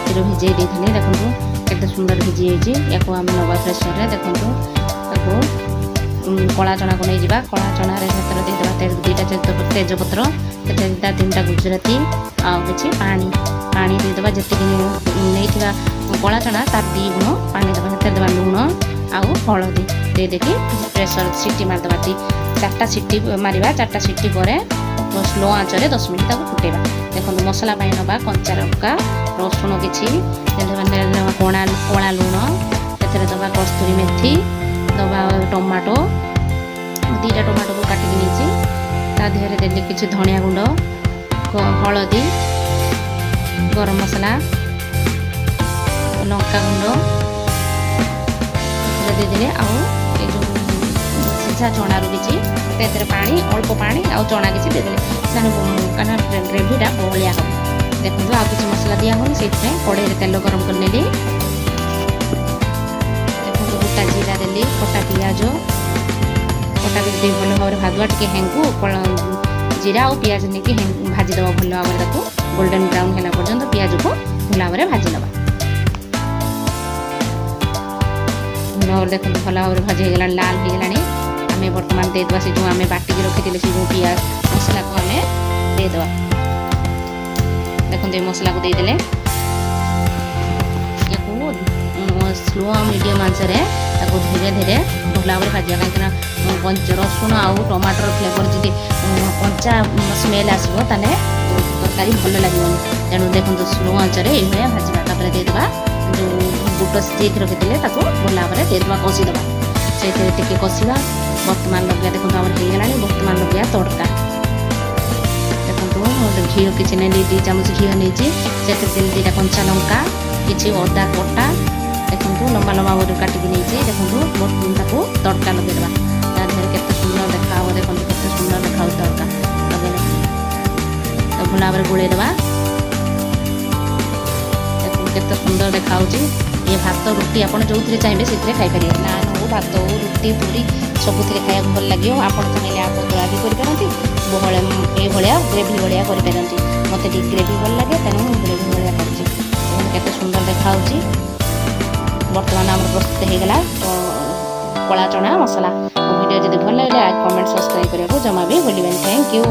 ରାତିରୁ ଭିଜେଇ ଦେଇଥିଲି। ଦେଖନ୍ତୁ, କେତେ ସୁନ୍ଦର ଭିଜି ଯାଇଛି। ୟାକୁ ଆମେ ନେବା ପ୍ରେସରରେ। ଦେଖନ୍ତୁ, ତାକୁ କଳା ଚଣାକୁ ନେଇଯିବା। କଳା ଚଣାରେ ସେଥିରେ ଦେଇଦେବା 2ଟା ତେଜପତ୍ର, ସେଥିରେ ଦେଇଦେବା 3ଟା ଗୁଜୁରାତି ଆଉ କିଛି ପାଣି। ପାଣି ଦେଇଦେବା, ଯେତିକି ନେଇଥିବା କଳା ଚଣା ତାର 2 ଗୁଣ ପାଣି ଦେବା। ସେଥିରେ ଦେବା ଲୁଣ ଆଉ ହଳଦୀ ଦେଇଦେଇକି ପ୍ରେସର ସିଟି ମାରିଦେବା। 4ଟା ସିଟି ମାରିବା। 4ଟା ସିଟି ପରେ ସ୍ଲୋ ଆଞ୍ଚରେ 10 ମିନିଟ୍ ତାକୁ ଫୁଟେଇବା। ଦେଖନ୍ତୁ, ମସଲା ପାଇଁ ନେବା କଞ୍ଚା ଲଙ୍କା, ରସୁଣ କିଛି, କଳା ଲୁଣ, ସେଥିରେ ଦେବା କସ୍ତୁରୀ ମେଥି, ଦେବା ଟମାଟୋ। 2ଟା ଟମାଟୋକୁ କାଟିକି ନେଇଛି। ତା ଦେହରେ ଦେଲି କିଛି ଧନିଆ ଗୁଣ୍ଡ, ହଳଦୀ, ଗରମ ମସଲା, ଲଙ୍କା ଗୁଣ୍ଡ ଏଥିରେ ଦେଇଦେଲେ। ଆଉ ଏ ଯେଉଁ ସିଝା ଚଣାରୁ କିଛି ସେଥିରେ ପାଣି, ଅଳ୍ପ ପାଣି ଆଉ ଚଣା କିଛି ଦେଇଦେଲେ, କାରଣ ଗ୍ରେଭିଟା ବହଳିଆ ହେବ। ଦେଖନ୍ତୁ, ଆଉ କିଛି ମସଲା ଦିଆ ହେଉନି ସେଇଥିପାଇଁ। କଢ଼େଇରେ ତେଲ ଗରମ କରିନେଲି। ଦେଖନ୍ତୁ, ଗୋଟା ଜିରା ଦେଲି, କଟା ପିଆଜ, କଟା ପିଆଜ ଦେଇ ଭଲ ଭାବରେ ଭାଜିବା। ଟିକେ ହେଙ୍ଗୁ, ଜିରା ଆଉ ପିଆଜ ନେଇକି ଭାଜିଦେବା ଭଲ ଭାବରେ। ତାକୁ ଗୋଲ୍ଡେନ୍ ବ୍ରାଉନ୍ ହେଲା ପର୍ଯ୍ୟନ୍ତ ପିଆଜକୁ ଭଲ ଭାବରେ ଭାଜି ନେବା। ଭଲ ଭାବରେ ଦେଖନ୍ତୁ, ଭଲ ଭାବରେ ଭାଜି ହେଇଗଲାଣି, ଲାଲ ହେଇଗଲାଣି। ଆମେ ବର୍ତ୍ତମାନ ଦେଇଦେବା ସେ ଯେଉଁ ଆମେ ବାଟିକି ରଖିଥିଲେ, ସେ ଯେଉଁ ପିଆଜ ମସଲାକୁ ଆମେ ଦେଇଦେବା। ଦେଖନ୍ତୁ, ଏ ମସଲାକୁ ଦେଇଦେଲେ। ୟାକୁ ସ୍ଲୋ ଆଉ ମିଡ଼ିୟମ୍ ଆଞ୍ଚରେ ତାକୁ ଧୀରେ ଧୀରେ ଭଲ ଭାବରେ ଭାଜିବା, କାହିଁକିନା ରସୁଣ ଆଉ ଟମାଟର ଫ୍ଲେଭର ଯଦି କଞ୍ଚା ସ୍ମେଲ୍ ଆସିବ, ତାହେଲେ ତରକାରୀ ଭଲ ଲାଗିବନି। ତେଣୁ ଦେଖନ୍ତୁ, ସ୍ଲୋ ଆଞ୍ଚରେ ଏଇଭଳିଆ ଭାଜିବା। ତାପରେ ଦେଇଦେବା ଯେଉଁ ବୁଟ ସିଝେଇକି ରଖିଥିଲେ, ତାକୁ ଭଲ ଭାବରେ ଦେଇଦେବା, କଷିଦେବା, ସେଇଥିରେ ଟିକେ କଷିବା। ବର୍ତ୍ତମାନ ଲଗେଇବା, ଦେଖନ୍ତୁ, ଆମର ହେଇଗଲାଣି। ବର୍ତ୍ତମାନ ଲଗେଇବା ତଡ଼କା। ଦେଖନ୍ତୁ, ମୁଁ ଘିଅ କିଛି ନେଲି, 2 ଚାମଚ ଘିଅ ନେଇଛି। ସେଥିରେ ଦେଲି 2ଟା କଞ୍ଚା ଲଙ୍କା, କିଛି ଅଦା କଟା। ଦେଖନ୍ତୁ, ଲମ୍ବା ଲମ୍ବା ଭାବରେ କାଟିକି ନେଇଛି। ଦେଖନ୍ତୁ, ବର୍ତ୍ତମାନ ତାକୁ ତଡ଼କା ଲଗେଇଦେବା ତା ଦେହରେ। କେତେ ସୁନ୍ଦର ଦେଖାହେବ! ଦେଖନ୍ତୁ, କେତେ ସୁନ୍ଦର ଦେଖାହେଉଛି ତଡ଼କା ଲଗେଇଲେ। ଭଲ ଭାବରେ ଗୋଳେଇଦେବା। ଦେଖନ୍ତୁ, କେତେ ସୁନ୍ଦର ଦେଖାହେଉଛି ଇଏ। ଭାତ, ରୁଟି, ଆପଣ ଯେଉଁଥିରେ ଚାହିଁବେ ସେଥିରେ ଖାଇପାରିବେ। ନାନ୍ ହଉ, ଭାତ ହଉ, ରୁଟି, ପୁରୀ, ସବୁଥିରେ ଖାଇବାକୁ ଭଲ ଲାଗିବ। ଆପଣ ଚାହିଁଲେ ପତଳା ବି କରିପାରନ୍ତି, ବହଳ ଏଇଭଳିଆ ଗ୍ରେଭି ଭଳିଆ କରିପାରନ୍ତି। ମୋତେ ଟିକେ ଗ୍ରେଭି ଭଲ ଲାଗେ, ତେଣୁ ମୁଁ ଗ୍ରେଭି ଭଳିଆ କରିଛି। ଦେଖନ୍ତୁ, କେତେ ସୁନ୍ଦର ଦେଖାହେଉଛି। ବର୍ତ୍ତମାନ ଆମର ପ୍ରସ୍ତୁତ ହେଇଗଲା କଳା ଚଣା ମସଲା। ମୋ ଭିଡ଼ିଓ ଯଦି ଭଲ ଲାଗିଲେ, କମେଣ୍ଟ, ସବସ୍କ୍ରାଇବ୍ କରିବାକୁ ଜମା ବି ଭୁଲିବେନି। Thank you.